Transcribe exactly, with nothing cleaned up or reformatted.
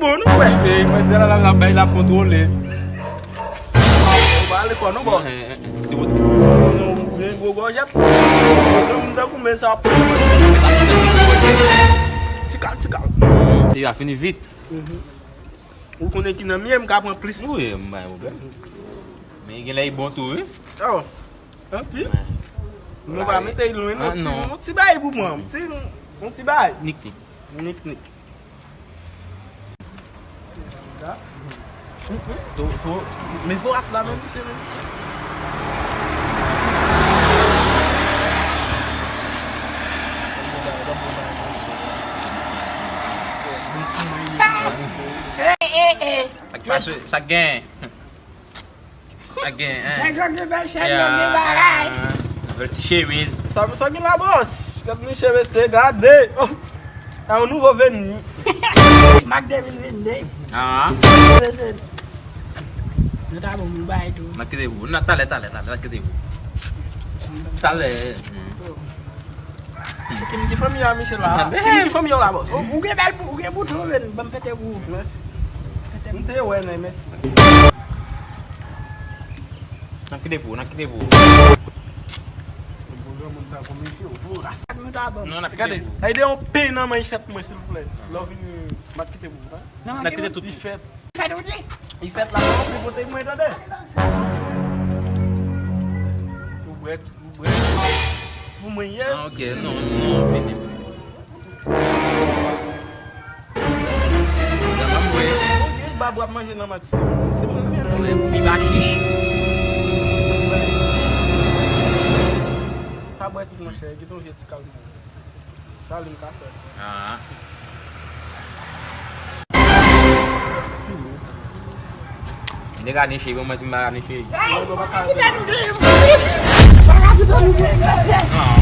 Bon, nou fè. E mwen se la la la bay la kontwole. Ou pa ale fò non, bòs. Eh, eh, eh, se wote. Nou gen gwo gòjèt. Moun tankou men sa ap pran. Ti kal, ti kal. Te a fini vit. Ou konnen ki nan mye, m ka pran plis. Wi, m bay pwoblèm. Men gen lè li bon tou, wi. Oh, anpil. Nou pa mete l lwen, non. Ti, yon ti bagay pou mwen. Ti, yon ti bagay. Nik, nik. Nik, nik. Tou, tou. Men voras la menm, mesye, menm. Sa k pase? Sa k gen? Sa k gen, hein? Nèg yo gen bèl chèn, yo gen bagay. Bèl ti chemiz. Sa, sa gen la, bòs? Gad mesye, mesye, gade. Oh. Sa yon nouvo veni. Mak de mil vennde. Ah. Mesye. Nou ta bon, nou bay tou. N a kite pou. N a talè, talè, talè, n a kite pou. Talè. Kim ki fanmi a Michel la? Kim ki fanmi yo la, bòs? Ou, ou gen bèl, ou gen bouton, men ban m pete pou ou. Mèsi. Pete pou. M te wè, men mèsi. N ap kite pou, n ap kite pou. Bon, granmoun ta konn mesye, ou voras. Nou ta bon. Non, n ap kite pou. Gade, sa ede yon pey nan men fèt mwen, silvouplè. Lè w vini, m ap kite pou, hein? N ap kite tout. Li fèt. Fèt ou di? Li fèt la, non, pou pote mwen, tande. Ou bwè, ou bwè. Pou mwen, yes. Ah, ok, non, non, vini. Gade, m ap bwè. Ok, bab w ap manje nan mati. Se mwen menm. Mwen, pi ba chich. Pa bwè tout, monchè, kite yon vye ti kal. Sa li m ka fè. Ah. Nèg a niche, bon, mwen si m pa ka niche. Kite nou viv! Kite nou viv, mesye! Ah.